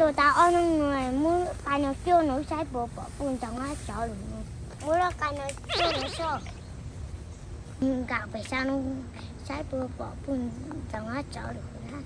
Ua tau ob hnub no, muab qai no cuaj no saib puas pom puj ntxoov hab tsov lawm. Muab lub qai no cuaj no soj, nkaum pem sab no saib puas pom puj ntxoov hab tsov lawm na.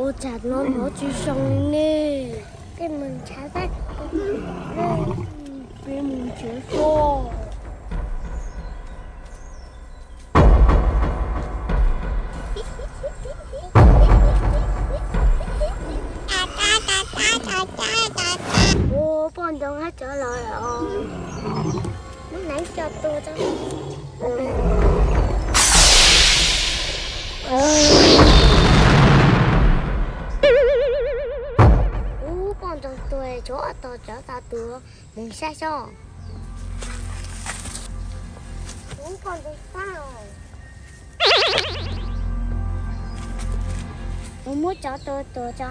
Ua cas no hnov tsis zoo li ne? Peb mus nrhiav, peb mus nrhiav soj. Ua, poj ntxoov hab tsov los lawm os. Lub neev tso tua. Ub, poj ntxoov tuag, tshuav ob tog tsov tau tuag, mus saib soj. Ub, poj ntxoov tag os. Mus muab tsov tua tuag tso.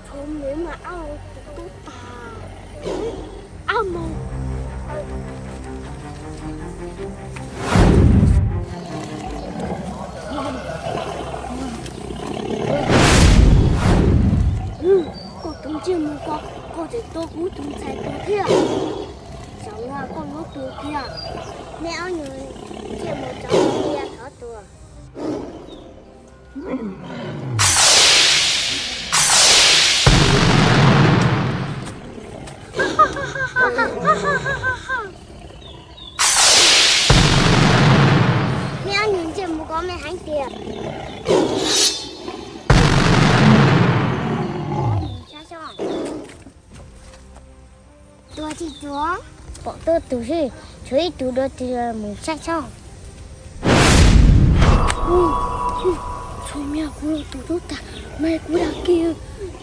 Tshuav me mas ab, tub tag. Ab mog. Koj tus ntsej muag ko, koj tseem tua kuv tus ntxhais tuag thiab. Zaum no koj yuav tuag kiag. Nej ob nyuag ntsej muag tsov cia thov tuag. Nej ob nyuag ntsej muag ko me heev tiag. Tuag tsis tuag? Pom tuag tus xwb, tshuav ib tug dua tig mus saib soj. Tshuav me kuv los tus tub tag, me kuv dag kiag,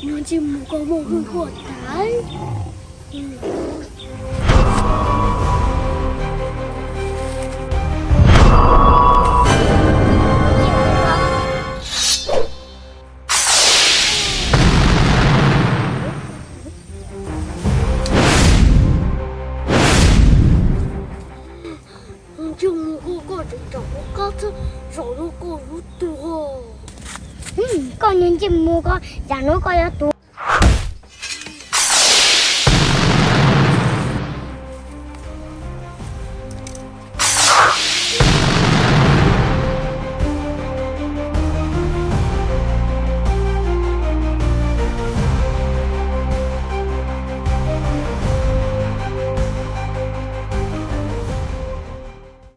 nyuag ntsej muag ko muaj hwj huam tas. Ntsej muag ko, koj tseem tsom kuv qab xwb, zaum no koj yuav tuag. Koj niag ntsej muag ko, zaum no koj yuav tuag.